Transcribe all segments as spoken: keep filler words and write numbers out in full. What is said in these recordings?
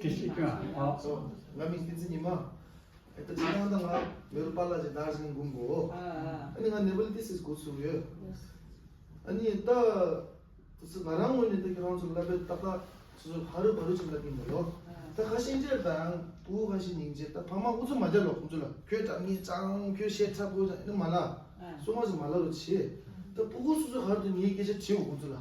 དེ་ཤེས་ཀྱང་ཨ། ང་མིང་བསྟན་འཛིན་ཉི་མ། ད་ཅི་ཡང་ད་ང་མེ་རུ་པཱ་ལགས་ཀྱི་དར་ཞིང་འགུམ་གོ། ཨ་ནི་ང་ནེ་པ་ལི་ཏི་སིས་འགོ་ཚུགས་ཡོད། ཨ་ནི་ད། དེ་ཚོ་ང་རང་ངོས་ནས་ད་ཁྱེད་རང་ཚོ་ལབ་པའི་ཏག་ཏག་སོ་སོ་ཧ་རུ་བ་རུ་ཅིག་ལབ་ཀྱི་མི་འདུག་ད་ཁ་ཤས་ཅིག་ད་རང་ཕྲུ་གུ་ཁ་ཤས་ཉིན་བྱེད་ད་ཕ་མ་ཨུ་ཚུགས་མ་རྒྱབ་ལོ་ཁོང་ཚོ་ལ་ཁྱོད་དྲ་མི་ཅང་ཁྱོད་བཤད་ཚ་པོ་ཅང་ཨེ་མ་ལ་སོ་མ་ཟིག་མ་ལ་རུ་ཆེ། ད་ཕྲུ་གུ་སོ་སོ་ཧ་རུ་དུ་ངའི་སྐད་ཆ་དྲིའོ་ཁོང་ཚོ་ལ་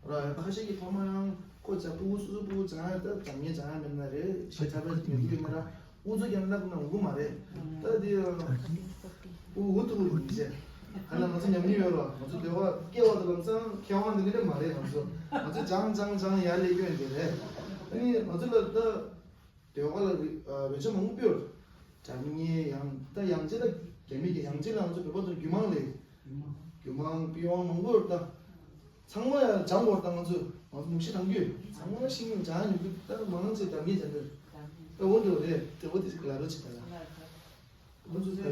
ར་ད་ཁ་ཤས་ཀྱི་ཕ་མ་ཡང་ཁོ་ཅག་ཕྲུ་གུ་སོ་སོ་ཕྲུ་གུ་ཅང་ཡང་ད་ཅང་ངས་ཅང་ཡང་མེད་ན་རེད་བཤད་ཚ་པོ་ཅིག་མི་འདུག་ཡིན་ན་ར། ཨུ་ཚུགས་ཀྱང་ལབ་ན་འོང་གི་མ་རེད། ད་དེ་ཨུ་ཨུ་ཐུག་གི་མི་བྱེད། ཧ་ལམ་ང་ཚོ་ཉམས་མྱོང་ཡོད་རོགས་ང་ཚོ་སྡེ་བ་སྐྱེ་བ་དང་ལམ་སང་ཁྱད་དབང་འདི་འདྲ་མ་རེད་ང་ཚོ། ང་ཚོ་ཅང་ཅང་ཅང་ཡར་ལས་སྐྱོན་འདི་རེད། ཨ་ནི་ང་ཚོ་ལ་ད་སྡེ་བ་ལ་རོལ་ཆ་མང་པོ་སྤེལ། སྒྲ་སྙན་ཡང་ད་ཡང་ཅི་ལ་རྒྱ་མི་གི་ཡང་ཅི་ལ་ང་ཚོ་བོད་པ་ཚོ་རྒྱུད་མང་ལས། རྒྱུད་མང་པི་ཝང་མང་པོ་ཡོད་ད། ཚང་མ་ཡང་སྦྱང་དགོས་དང་ང་ཚོས་ང་ཚོ་མུག་ཤི་དང་རྒྱུས་ཚང་མ་ཤིང་སྦྱང་ཡོད་རྒྱུ་ད་མང་ཆེ་ད་མི་ད་འདིར་ད་འོ་འདི་རེད་དེ་འོ་དེ་ཅིག་ལ་རོ་ཆེ་ད་ལ་ཁོ་ཚོ་ད་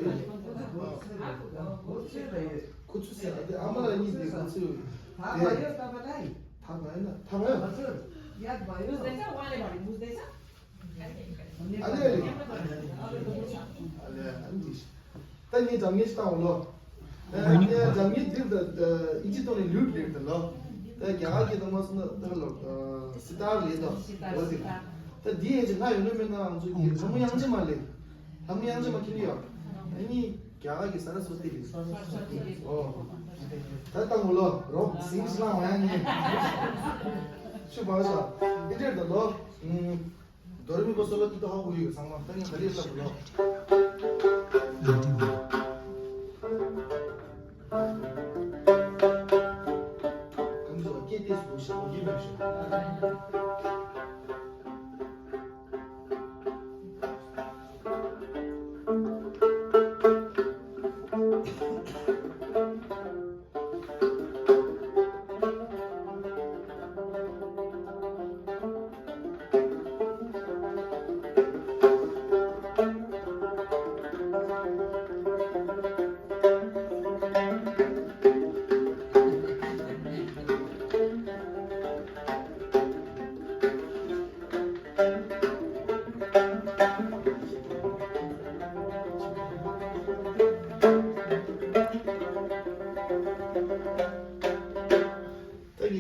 ཡོད་ཁོ་ཚོ་ཟེར་དེ་ཨ་མ་ལ་གཉིས་དེ་ཁོ་ཚོས་ད་ད་ཡོད་ད་པ་ད་ཡིན་ད་པ་ཡིན་ད་པ་ཡོད་ད་པ་ཡོད། ཨ་ལེ་ཨ་ལེ། ཨ་ལེ་ཨ་ལེ། ད་ངས་སྒྲ་སྙན་ཞིག་བཏང་བ་ལོ། ད་ངས་སྒྲ་སྙན་འདིར་ད་ཨིན་ཇི་ཐོག་ནས་ལུད་ལེར་ད་ལོ། ད་རྒྱ་གར་གྱི་ཐོག་མ་སོང་ན་ད་ལོ་སི་ཏར་ལེ་ད་འོ་དེ། ད་འདི་ཡན་ཆད་ལྷ་ཡོད་ན་མེད་ན་ང་ཚོ་གི་ལྷ་མོ་དབྱངས་ཅན་མ་ལེ། ལྷ་མོ་དབྱངས་ཅན་མ་ཁྱེར་ཡོད། ཨ་ནི་རྒྱ་གར་གྱི་ས་ར་སོ་ཏི་ལེ། ཨོ། ད་བཏང་བ་ལོ་རོགས་སིང་སི་ལང་བ་ཡང་ཉེ། ཆུ་བ་ཤ། འདི་འདྲེར་ད་ལོ། ཨུམ། རྡོ་རི་མི་པ་སོ་ལོ་ཏི་ཏོ་ཧ་གོ་ཡོད་ཚང་མ་ད་ངས་ག་རེ་ལབ་དགོས་ལོ། གང་ཚོ་སྐད་ཏེ་སུ་ཞེ་གོ་གི་མེད་ཞེ། ད་ངས་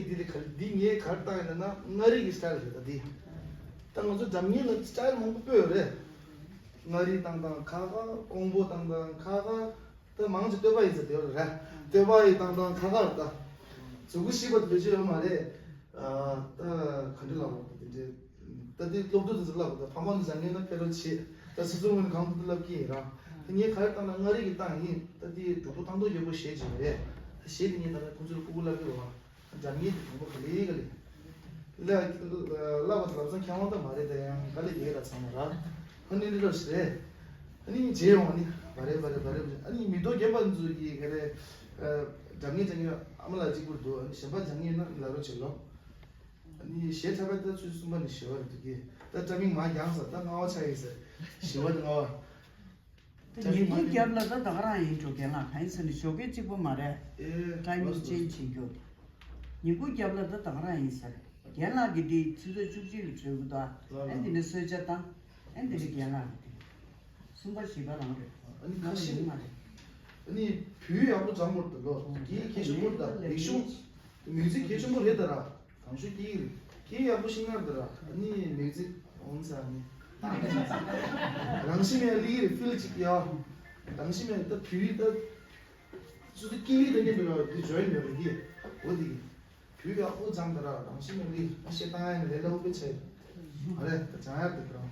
འདི་ལས་ག་འདི་ངས་ག་རེ་བཏང་ཡིན་ན་མངའ་རིས་ཀྱི་སི་ཊལ་རེད་ད་འདི། ད་ང་ཚོ་འཛམ་གླིང་ལ་སི་ཊལ་མང་པོ་སྤོས་ཡོད་རེད། མངའ་རིས་བཏང་བཏང་ཁ་ཁ་ཀོང་པོ་བཏང་བཏང་ཁ་ཁ་ད་མང་ཆེ་སྟོད་པ་ཡིན་ཟེར་དེ་ཡོད་རེད། སྟོད་པ་ཡིས་བཏང་བཏང་ཁ་ཁ་རེད་ད། མཛུ་གུ་ཤི་བ་དེ་ལས་ཆེ་ཡོད་མ་རེད། ད་ག་འདྲ་ལབ་དགོས་དེ་འདྲའི་ད་དེ་སློབ་ཕྲུག་དེ་ཚོ་ལབ་དགོས་ད་ཕ་མ་ནི་བཟང་ངན་ན་ཕེ་རོ་ཆེ་ད་སོ་སོ་ངོས་ནས་གང་ཐུབ་ཐུབ་ལབ་ཀྱི་ཡིན་རང་ད་ངས་ག་རེ་བཏང་ན་མངའ་རིས་ཀྱི་བཏང་ཡིན་ད་དེ་གྲོགས་པོ་ཐང་ཐོག་རྒྱལ་པོ་གཞས་བྱེད་ཀྱི་རེད་ད་གཞས་དེ་ངས་ད་ལྟ་ཁོང་ཚོར་ཕྲུ་གུ་ལབ་ཀྱི་རེད་བ། འཇམ་ཉེ་དེ་དང་པོ་ག་ལེ་ག་ལེ། ལ་ལ་བ་ལབ་ཙང་ཁྱད་དབང་ད་མ་རེད་ད་ཡང་ག་ལེ་རྒྱལ་ར་ཚང་མ་ར། ཧ་ནི་ནི་ར་ཞི་རེད། ཧ་ནི་རྗེས་ཡོང་ནི་བ་རེད་བ་རེད་བ་རེད་ཨ་ནི་མི་ཐོག་རྒན་པ་ཚོ་གི་ག་རེ། འཇམ་ཉེ་འཇམ་ཉེ་ཨ་མ་ལ་གཅིག་པུར་འདུག་ཨ་ནི་གཞན་པ་འཇམ་ཉེ་ན་ལ་རོ་བྱེད་ལོ། ཨ་ནི་གཞས་འཁྲབ་པ་ད་ཚོད་གསུམ་པ་ནི་ཞི་བ་རེད་འདུག་གི་ད་ཏྲ་མིག་མ་རྒྱང་ས་ད་ལྔ་བ་ཆགས་ཡིན་ཟེར་ཞི་བ་ནི་ལྔ་བ། ད་ཉིན་གུང་རྒྱབ་ལ་ད་ད་ག་རང་ཡིན་འགྲོ་རྒན་ལགས་གང་ཡིན་ཟེར་ན་ཞོགས་ཀས་གཅིག་པོ་མ་རེད། ཨེ་ཊའི་མིང་ལོས་ཅེན་ཇི་བྱེད་རྒྱུ། ཉིན་གུང་རྒྱབ་ལ་ད་ད་ག་རང་ཡིན་ཟེར། རྒན་ལགས་ཀྱི་འདི་ཆུ་ཚོད་བཅུ་གཅིག་ལ་གྲོལ་གི་འདུག་ཨ། ལ་ཨེ་འདི་ནས་གསོལ་ཇ་བཏང་། ཨེ་འདི་ནས་རྒན་ལགས་ཀྱི་འདི། གསུམ་པ་བཞི་པ་རང་རེད། ཨ་ནི་ཁ་ཤས་ཡིན་མ་རེད། ཨ་ནི་བོད་ཡག་པོ་སྦྱང་དགོས་འདུག་ལོ། དེ་གལ་ཆེན་པོ་རེད་ད་ལེགས་ཤོམ། མིའུ་ཛིག་གལ་ཆེན་པོ་རེད་ད་ར། དང་ཤོས་སྐད་ཡིག་རེད། སྐད་ཡག་པོ་ཤེས་ན་འདི་ར་ཨ་ནི་མིའུ་ཛིག་འོང་ས་ནི། རང་བཞིན་མེད་ལི་རེད་ཕིལ་ཅིག་ཡ། རང་བཞིན་མེད་ད་བོད་ཡིག་ད། སུ་དེ་སྐད་ཡིག་ད་ཉན་འདི་ར་འདི་ཇོ་ཡིན་མེད་རེད་ཡེ། འོ་དེ་གི། བོད་ཡག་པོ་སྦྱང་འདི་ར་རང་བཞིན་མེད་ལི་ཤེས་བཏང་ཡ་ནི་ལས་སླ་པོ་དཔེ་ཆ་ཡིན། ཨ་རེད་ད་སྦྱང་ཡ་འདི་ར།